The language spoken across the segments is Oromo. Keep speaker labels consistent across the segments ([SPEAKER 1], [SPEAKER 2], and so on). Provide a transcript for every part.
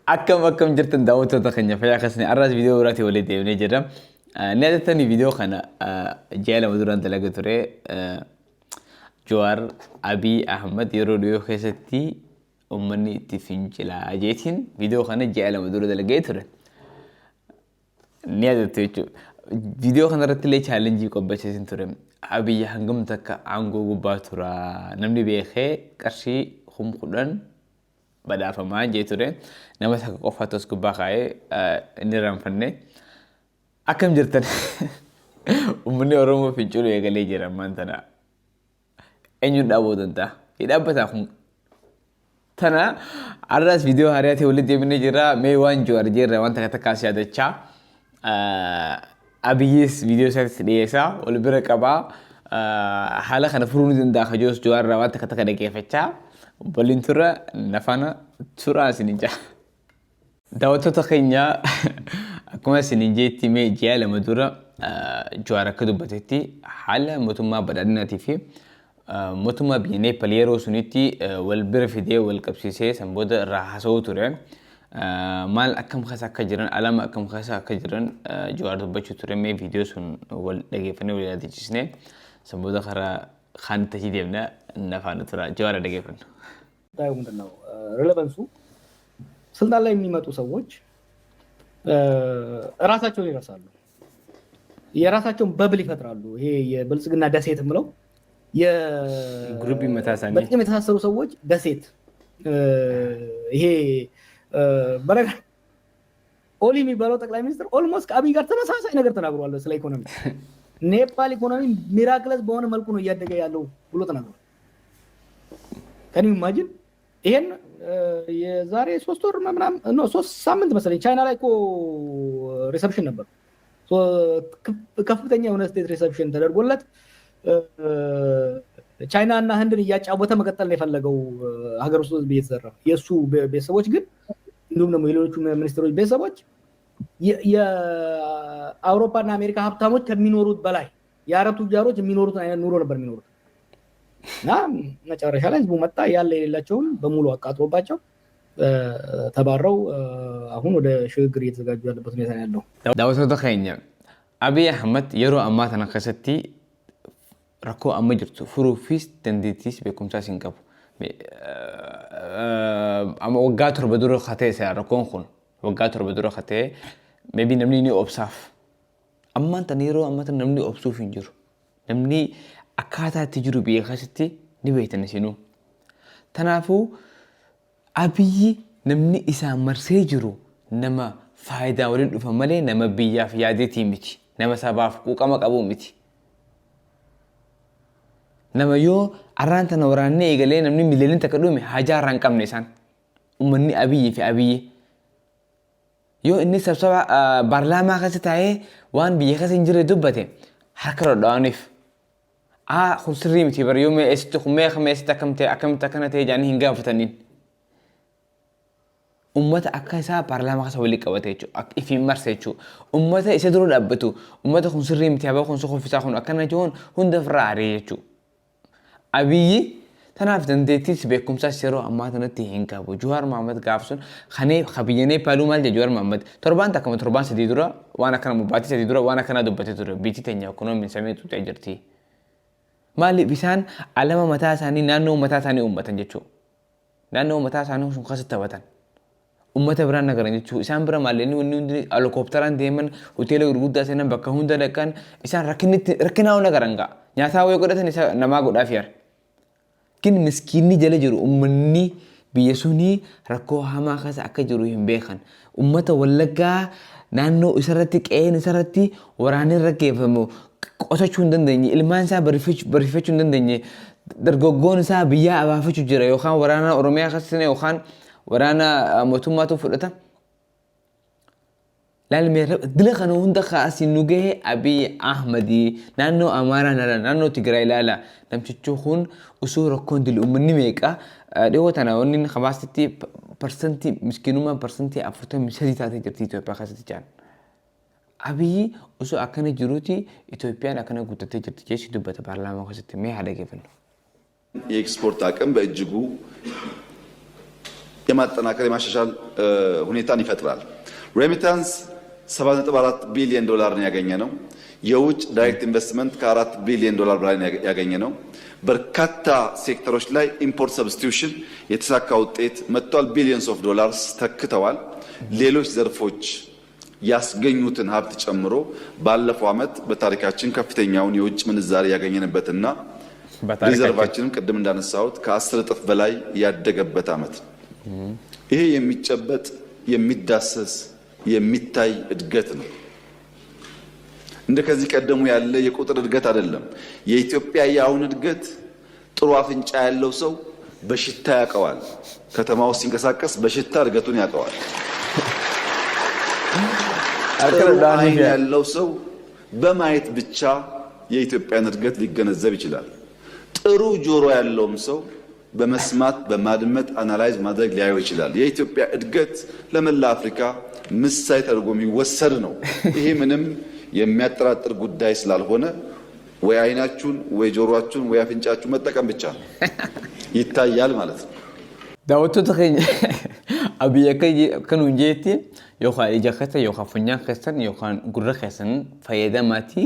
[SPEAKER 1] Akkam akkam jirtan daawwattoota keenya fayyaa akkasni har'aas viidiyoo biraatiin walitti deebinee jirra. Ni yaadatanii viidiyoo kana ji'a 2 duraan dalaga ture. Jawaar Abiy Ahmad yeroo dhiyoo keessatti uummanni itti fincilaa jeetiin viidiyoo kana ji'a 2 dura dalagee ture. Ni yaadattu jechuudha. Viidiyoo kanarratti illee chaalenjii qopheessisin ture. Abiy hangam takka aangoo gubbaa tura namni beekee qarshii 10,000 badhaafamaa jee ture. Nama takka qofaatu as gubbaa kaa'ee inni irraanfanne. Akkam jirtan? Uummanni Oromoo finciluu eegalee jira ammaan tana. Eenyuun dhaabuu danda'a? Hin dhaabbataa kun. Tana har'as viidiyoo haaraa ta'e walitti deebinee jira. Mee waan Jawaar jeerra waan takka takkaas yaadachaa. Abiyyis viidiyoo isaatti dhiyeessaa wal bira qabaa. Haala kana furuu ni danda'a kajoos Jawaar irraa waan takka takka dhaggeeffachaa. Waliin tura nafaana turaa isiniin jaa. Daawwattoota keenya akkuma isiniin jeetti mee ji'a 2 dura Jawaar akka dubbatetti haala mootummaa badhaadhinaatii fi mootummaa biyya Neeppal yeroo sunitti wal bira fidee wal qabsiisee san booda irraa haasa'uu ture. Maal akkam keessa akka jiran alama akkam keessa akka jiran Jawaar dubbachuu ture mee viidiyoo sun wal dhageeffannee wal yaadachiisne san booda karaa kaanitti achi deemna nafaana tura Jawaar dhageeffannu.
[SPEAKER 2] ምንድን ነው ሬሌቨንሱ? ስልጣን ላይ የሚመጡ ሰዎች እራሳቸውን ይረሳሉ። የራሳቸውን በብል ይፈጥራሉ። ይሄ የብልጽግና ደሴት የምለው
[SPEAKER 1] Group mataa isaanii.
[SPEAKER 2] በጥቅም የተሳሰሩ ሰዎች ደሴት ይሄ በነገር ኦሊ የሚባለው ጠቅላይ ሚኒስትር ኦልሞስት ከአብይ ጋር ተመሳሳይ ነገር ተናግሯል። ስለ ኢኮኖሚ ኔፓል ኢኮኖሚ ሚራክለስ በሆነ መልኩ ነው እያደገ ያለው ብሎ ተናግሯል። ከን ኢማጂን ይሄን የዛሬ 3 ወር ምናምን ኖ 3 ሳምንት መሰለኝ ቻይና ላይ እኮ ሪሰፕሽን ነበር። ከፍተኛ የሆነ ስቴት ሪሰፕሽን ተደርጎለት ቻይና እና ህንድን እያጫወተ መቀጠል ነው የፈለገው ሀገር ውስጥ ህዝብ እየተዘራ የእሱ ቤተሰቦች ግን እንዲሁም ደግሞ የሌሎቹ ሚኒስትሮች ቤተሰቦች የአውሮፓና አሜሪካ ሀብታሞች ከሚኖሩት በላይ የአረብ ቱጃሮች የሚኖሩትን አይነት ኑሮ ነበር የሚኖሩት። እና መጨረሻ ላይ ህዝቡ መጣ ያለ የሌላቸውን በሙሉ አቃጥሎባቸው ተባረው አሁን ወደ ሽግግር እየተዘጋጁ ያለበት ሁኔታ ነው ያለው።
[SPEAKER 1] Daawwattoota keenya Abiy Ahmad yeroo ammaa tana keessatti rakkoo amma jirtu furuufis dandeettiis beekumsaas hin qabu. Amma waggaa 7 dura katee isa rakkoon kun waggaa 7 dura katee maybe namni ni obsaaf. Ammaan tana yeroo ammaa tana namni obsuuf hin jiru. Namni akkaataa itti jiru biyya keessatti ni beektan isinuu. Kanaafuu Abiyyi namni isaan marsee jiru nama faayidaa waliin dhufa malee nama biyyaaf yaadeetii miti. Nama sabaaf quuqama qabu miti. Nama yoo arraan tana waraannee eegalee namni miliyoona takka dhume hajaa irraa hin qabne isaan. Uummanni Abiyyi fi Abiyyi. Yoo inni sabsaba paarlaamaa keessa taa'ee waan biyya keessa hin jirre dubbate harka dhodha'aniif. Aa kun sirrii miti bara yoo mee eessatti kun mee akkam eessatti akkam ta'e akkamitti akkana ta'e jedhanii hin gaafataniin. Uummata akka isaa paarlaamaa keessa walii qabate jechuudha. Ifiin marse jechuudha. Uummata isa dura dhaabbatu uummata kun sirrii miti habaa kun sokoffisaa kun akkana jechuun hunda ofirraa ari'e jechuudha. Abiyyi tanaaf dandeettiis beekumsaas yeroo ammaa tanatti hin qabu. Jawaar Mohaammed gaaf sun kanee biyya Neepaaluu maal jedhe Jawaar Mohaammed torbaan takkama torbaan 3 dura waan akkana baatii 3 dura waan akkanaa dubbatee ture. Biyyi teenya ikoonomiin samii tuqxee jirti. Maaliif isaan alama mataa isaanii naannoo mataa isaanii uummatan jechuudha. Naannoo mataa isaanii sun keessatti taphatan. Uummata biraan nagaran jechuudha. Isaan bira maallaqni wanni hundi helikoophteraan deeman hoteela gurguddaa seenan bakka hunda dhaqan isaan rakkinaa nagaran ga'a. Nyaataa wayii godhatan isa namaa godhaaf yaara. Kin miskiinni jala jiru uummanni biyya sunii rakkoo hamaa keessa akka jiru hin beekan. Uummata Wallaggaa naannoo isarratti qe'een isarratti waraanni irra geeffamu qotachuu hin dandeenye ilmaan isaa barsiifachuu hin dandeenye dargaggoon isaa biyyaa abaafachuu jira yookaan waraana Oromiyaa keessa yookaan waraana mootummaatu fudhata. Laalmee dila kana hunda kaasii nu gahe Abiy Ahmadi naannoo Amaaraa ilaala naannoo Tigraay ilaala namtichi kun osoo rakkoon dili uummanni meeqa dhiyoo tana wanni inni kabaastetti parsantii miskiinummaan parsantii 43 taatee jirti Itoophiyaa keessatti jaan. Abiyyi osoo akkana jiruuti Itoophiyaan akkana guddattee jirti jechi dubbata paarlaamaa keessatti mee haa dhageeffannu.
[SPEAKER 3] የኤክስፖርት አቅም በእጅጉ የማጠናከር የማሻሻል ሁኔታን ይፈጥራል። Remittance 7.4 ቢሊዮን ዶላር ነው ያገኘነው። የውጭ direct investment ከ4 ቢሊዮን ዶላር በላይ ያገኘነው። በርካታ ሴክተሮች ላይ import substitution የተሳካ ውጤት መጥቷል። Billions of dollars ተክተዋል። ሌሎች ዘርፎች ያስገኙትን ሀብት ጨምሮ ባለፈው ዓመት በታሪካችን ከፍተኛውን የውጭ ምንዛሪ ያገኘንበትና reserve ኣችንም ቅድም እንዳነሳሁት ከ10 እጥፍ በላይ ያደገበት ዓመት ነው። ይሄ የሚጨበጥ፣ የሚዳሰስ፣ የሚታይ እድገት ነው። እንደ ከዚህ ቀደሙ ያለ የቁጥር እድገት አይደለም። የኢትዮጵያ የአሁን እድገት ጥሩ አፍንጫ ያለው ሰው በሽታ ያውቀዋል። ከተማ ውስጥ ሲንቀሳቀስ በሽታ እድገቱን ያውቀዋል። ጥሩ ዓይን ያለው ሰው በማየት ብቻ የኢትዮጵያን እድገት ሊገነዘብ ይችላል። ጥሩ ጆሮ ያለውም ሰው በመስማት፣ በማድመጥ፣ analyze ማድረግ ሊያየው ይችላል። የኢትዮጵያ እድገት ለመላ አፍሪካ ምሳሌ ተደርጎ የሚወሰድ ነው። ይሄ ምንም የሚያጠራጥር ጉዳይ ስላልሆነ ወይ አይናችሁን ወይ ጆሮአችሁን ወይ አፍንጫችሁን መጠቀም ብቻ ነው፣ ይታያል ማለት ነው።
[SPEAKER 1] Daawwattoota keenya, Abiyyi akka nuun jeetti yookaan ija keessan yookaan funyaan keessan yookaan gurra keessan fayyadamaatii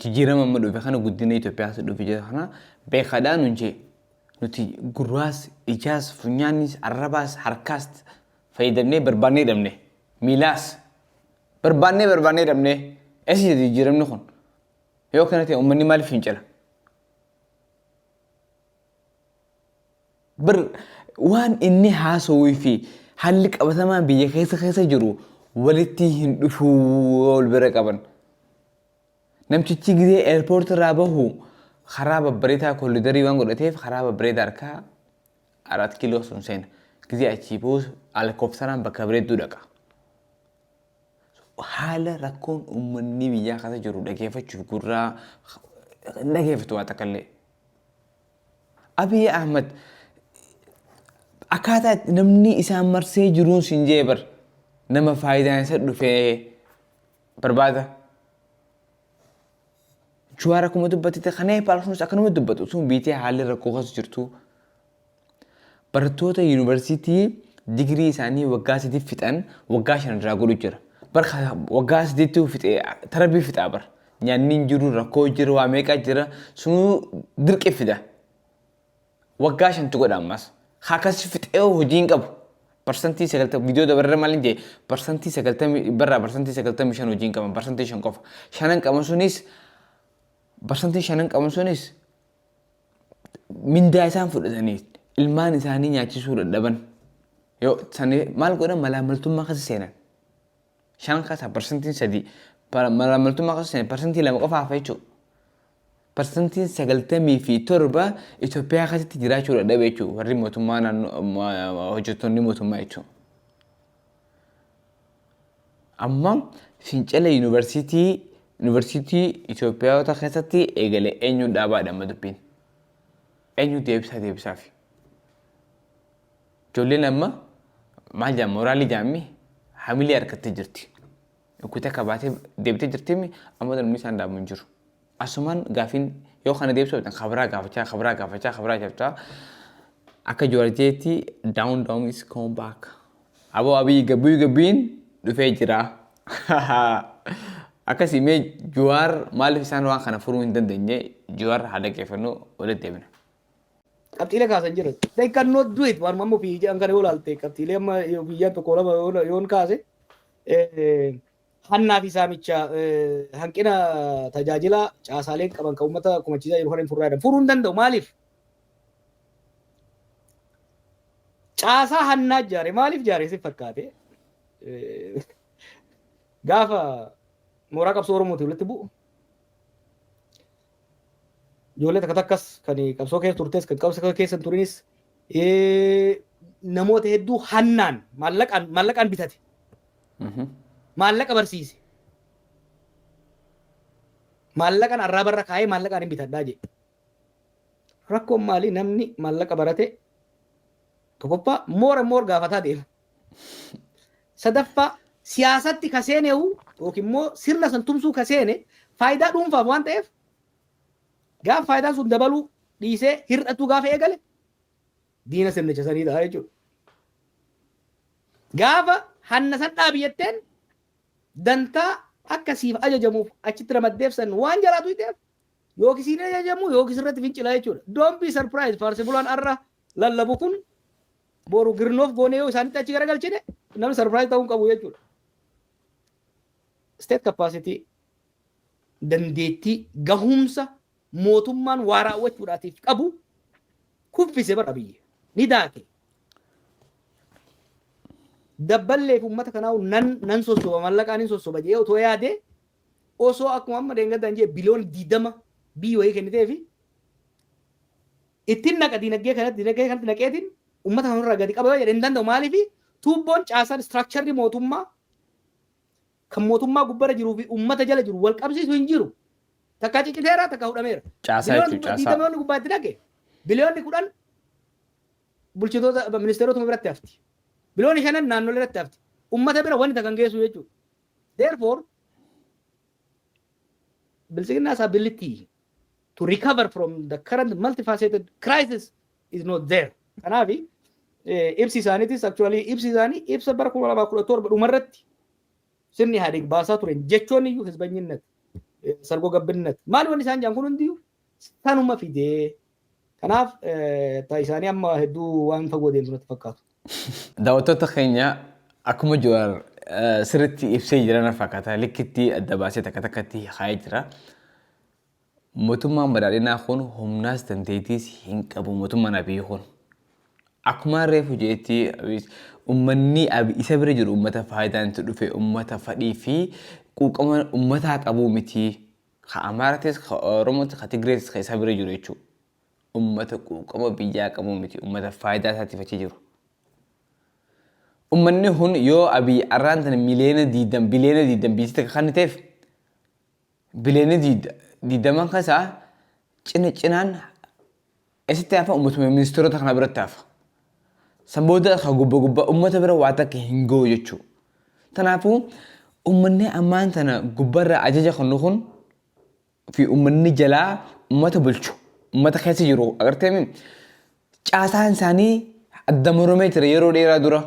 [SPEAKER 1] jijjiirama amma dhufe kana, guddina Itoophiyaa dhufe jira kana beekadhaa nuun jee. Nuti gurraas, ijaas, funyaanis, arrabaas, harkaas fayyadamnee barbaannee dhabne, miilaas barbaannee barbaannee dhabne. Eessa jijjiiramni kun? Yoo kana ta'e uummanni maaliif fincila? Bir waan inni haasawuu fi haalli qabatamaan biyya keessa keessa jiru walitti hin dhufuu wal bira qaban. Namtichi gizee airport irraa bahu karaa babbareedaa corridor waan godhateef karaa babbareedaa harkaa Arat Kiiloo sun seena. Gizee achii bahus helikopteraan bakka bareedduu dhaqa. Haala rakkoon uummanni biyyaa keessa jiru dhageeffachuuf gurraa hin dhageeffatu waa takka illee. Abiy Ahmad akkaataa namni isaan marsee jiruun siin jee bar nama faayidaan isa dhufee barbaada. Jawaar akkuma dubbatetti kana Neepaal kunis akkanuma dubbatu sun biitee haalli rakkoo keessa jirtu. Barattoota yuunivarsiitii digirii isaanii waggaa 3 fixan waggaa 5 irraa godhu jira. Bar waggaa 3tti fixee tarabii fixaa bar. Nyaanni hin jiru, rakkoo jira, waa meeqa jira, sunuu dirqi fida. Waggaa 5tu godha ammas. Akkas fixee hojii hin qabu. 90% viidiyoo dabarra maal hin jee 90% dhibbarraa 95% hojii hin qaban, 5% qofa. Shanan qaban sunis, 5% qaban sunis mindaa isaan fudhatanii ilmaan isaanii nyaachisuu dadhaban. Yoo sani maal godhan? Malaamaltummaa keessa seenan. Shan keessaa 3% malaamaltummaa keessa seenan, 2% qofa hafa jechuudha. 97% Itoophiyaa keessatti jiraachuu dadhabe jechuudha. Warri mootummaa naannoo, hojjettoonni mootummaa jechuudha. Amma fincila yuunivarsiitii Itoophiyaawota keessatti eegale eenyuun dhaabaadha amma dubbiin? Eenyu deebisaa deebisaafi? Ijoolleen amma maal jedhama, moraalii jedhammi, hamilee harkattee jirti. Kutaa akka baatee deebitee jirti, amma namni isaan dhaabu hin jiru. Asumaan gaafiin yoo kana deebisuu dhabdan kabiraa gaafachaa, kabiraa gaafachaa, kabiraa gaafachaa akka Jawaar jeetti down down is come back. Aboo Abiyyi gabbii gabbiin dhufee jira. Akkasii mee Jawaar maaliif isaan waan kana furuu hin dandeenye? Jawaar haa dhaggeeffannu, walitti deebina.
[SPEAKER 2] Qabxiilee kaasan jira. They cannot do it. Waan amma ofii jedhan kana yoo ilaalte, qabxiilee amma biyyaan tokko lama yoon kaase, hannaa fi saamicha, hanqina tajaajila caasaaleen qaban kan uummata kumachiisaa jiru kana hin furraa jedhan. Furuu hin danda'u. Maaliif? Caasaa hannaa ijaare. Maaliif ijaare si fakkaate? Gaafa mooraa qabsoo Oromootiin walitti bu'u, ijoollee takka takkas kan qabsoo keessa turtes, kan qabsoo keessa hin turinis, namoota hedduu hannaan maallaqaan bitate. Maallaqa barsiise. Maallaqaan arraabarra kaa'ee maallaqaan hin bitadhaa jedhe. Rakkoon maali? Namni maallaqa barate tokkoffaa more and more gaafataa deema. Sadaffaa siyaasatti ka seenehu yookiin immoo sirna san tumsuu ka seene faayidaa dhuunfaaf waan ta'eef, gaafa faayidaan sun dabaluu dhiisee hir'atu gaafa eegale diina sirnicha sanii ta'a jechuudha. Gaafa hanna san dhaabi jetteen, dantaa akka siif ajajamuuf achitti ramaddeef san waan jalaatu hiteef, yookiin siin ajajamu yookiin sirratti fincilaa jechuudha. Don't be surprised, faarsee bulaan arra lallabu kun boru girnoof goonee yoo isaanitti achi garagalchine namni surprise ta'uu hin qabu jechuudha. State capacity, dandeettii gahumsa mootummaan waa raawwachuudhaatiif qabu kuffise bara biyya ni daake. Dabballee fi uummata kanaa nan sossoba, mallaqaan hin sossoba jedhee otoo yaade, osoo akkuma amma deengadaan jee biliyoona 20 biyyi wayii kennitee fi ittiin naqa diinagdee kanatti naqeetiin uummata kanarraa gadi qaba jedhee hin danda'u. Maaliifi? Tuubboon caasaan structure mootummaa kan mootummaa gubbara jiruu fi uummata jala jiru wal qabsiisu hin jiru. Takka cicciteera, takka hudhameera.
[SPEAKER 1] Caasaa jechuun caasaa.
[SPEAKER 2] Diidamoonni gubbaatti naqe biliyoonni 10 bulchitoota ministeerotuma biratti hafti. Biliyoonni 5 naannolee irratti hafti. Uummata bira wanti takka hin geessu jechuudha. Therefore, Biltsiginna's ability to recover from the current multifaceted crisis is not there. Kanaaf ibsi isaaniitis, actually ibsi isaanii ibsa bara 2017 dhumarratti sirni Ihaadeeg baasaa turen jechoonni iyyuu ህዝበኝነት, ሰርጎ ገብነት maali wanni isaan jedhan kun hundiyyuu sanuma fidee. Kanaaf isaanii amma hedduu waan fagoo deemtu natti fakkaatu.
[SPEAKER 1] Daawwattoota keenya, akkuma Jawaar sirriitti ibsee jiran fakkaata, likkitti adda baasee takka takkatti kaa'ee jira. Mootummaan badhaadhinaa kun humnaas dandeettiis hin qabu, mootummaan Abiyyi kun. Akkuma reefu jeetti, uummanni isa bira jiru uummata faayidaan itti dhufe, uummata fadhii fi quuqama uummataa qabu miti. Ka Amaaratis, ka Oromootis, ka Tigreetis ka isa bira jiru jechuudha. Uummata quuqama biyyaa qabu miti, uummata faayidaa isaatiif achi jiru. Uummanni kun yoo Abiy arraan tana miliyoona 20, biliyoona 20 biyyi takka kan ta'eef, biliyoona 20n keessaa cina cinaan eessatti hafa? Uummatuma ministeerota kana biratti hafa. San booda ka gubba gubbaa uummata bira waa takka hin gahu jechuudha. Kanaafuu uummanni ammaan tana gubbarraa ajaja kennu kun fi uummanni jalaa uummata bulchu, uummata keessa jiru agartee, caasaan isaanii adda muramee jira yeroo dheeraa dura.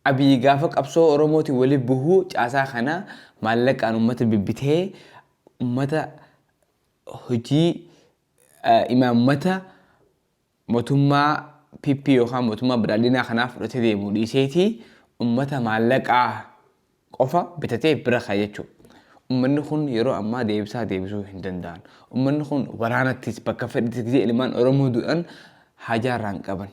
[SPEAKER 1] Abiyyi gaafa qabsoo Oromootiin waliin buhuu caasaa kana maallaqaan uummata bibbitee, uummata hojii imaammata mootummaa PP yookaan mootummaa badhaadhinaa kanaa fudhatee deemu dhiiseeti uummata maallaqaa qofa bitatee bira kaa'e jechuudha. Uummanni kun yeroo ammaa deebisaa deebisuu hin danda'an. Uummanni kun waraanattis bakka fedhitti gisee ilmaan Oromoo du'an haajaa irraa hin qaban.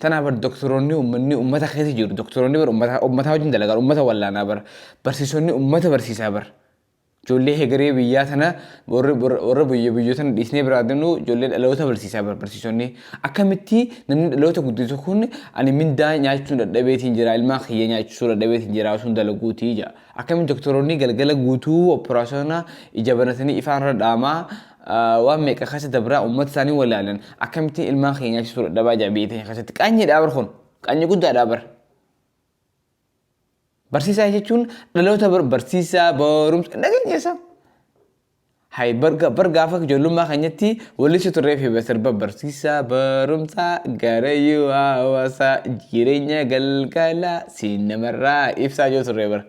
[SPEAKER 1] Tanaaf bar doktoroonni, uummanni uummata keessa jiru, doktoroonni bar uummata uummata wajjin dalagaa, uummata wallaanaa bar, barsiisonni uummata barsiisaa bar. Ijoollee hegeree biyyaa tana, warri warra biyya biyyoota tana dhiisnee biraa deemnu, ijoollee dhaloota barsiisaa bar barsiisonni. Akkamitti namni dhaloota guddisu kun ani mindaa nyaachuu dadhabeetiin jira, ilmaan kiyya nyaachisuu dadhabeetiin jira osoo dalaguutii jira? Akkamitti doktoroonni galgala guutuu operaasyoona ija banatanii ifaan irra dhaamaa waan meeqa keessa dabraa uummata isaanii walaalan, akkamitti ilmaan kiyya nyaachisuu dadhabaa jira biyya teenya keessatti? Qaanyiidhaa bar, kun qaanyii guddaadhaa bar. Barsiisaa jechuun dhaloota barsiisaa barumsa dhageenya isaa. Hay bar gaafa ijoollummaa keenyatti wallisuu turree fi sirba barsiisaa barumsaa garayyuu hawaasaa jireenya galgalaa siin namarraa ibsaa jiru turree bara.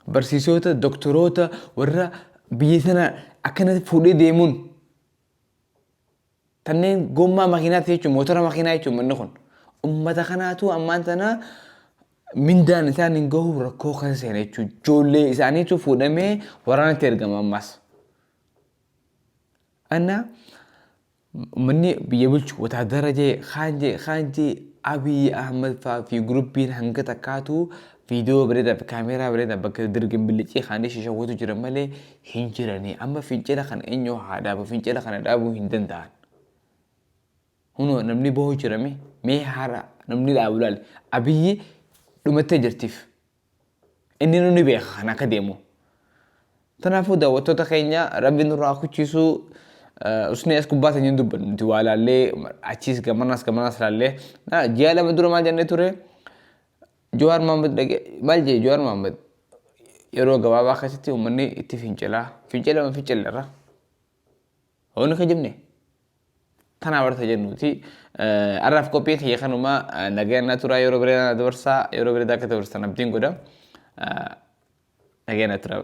[SPEAKER 1] Barsiisota, doktoroota, warra biyya sana akkanatti fuudhee deemuun kanneen gommaa makiinaatti jechuun mootora makiinaa jechuun manni kun. Uummata kanaatu ammaan tana mindaan isaan hin gahu, rakkoo keessa seena jechuudha. Ijoollee isaaniitu fuudhamee waraanatti ergama ammas. Anna uummanni biyya bulchu wataadara jee kaan jee kaan jee, Abiy Ahmad fa'aa fi guruppiin hanga takkaatu viidiyoo bareedaa fi kaameeraa bareedaa bakka dirgin billicii kaanii shishawwatu jira malee hin jiranii. Amma fincila kana eenyu haa dhaabu? Fincila kana dhaabuu hin danda'an. Hunoo namni bahu jirame mee haara namni dhaabu laale. Abiyyi dhumattee jirtiif. Inni nu ni beeka kan akka deemu. Kanaafuu daawwattoota keenya, rabbi nurraa kuchiisuu. Usnee as gubbaa sanyii dubbannu nuti waa laallee, achiis gamanaas gamanaas laallee. Ji'a 2 dura maal jennee ture? Jawaar Mohaammed dhaqee maal jee? Jawaar Mohaammed yeroo gabaabaa keessatti uummanni itti fincilaa, fincila fincillerra. Hoonni kijibne. Tanaa barta jennuuti. Har'aaf qophii kiyya kanuma nagayaan na turaa yeroo bareedaa na dabarsaa yeroo bareedaa akka dabarsan abdiin godha. Nagayaan na turaa.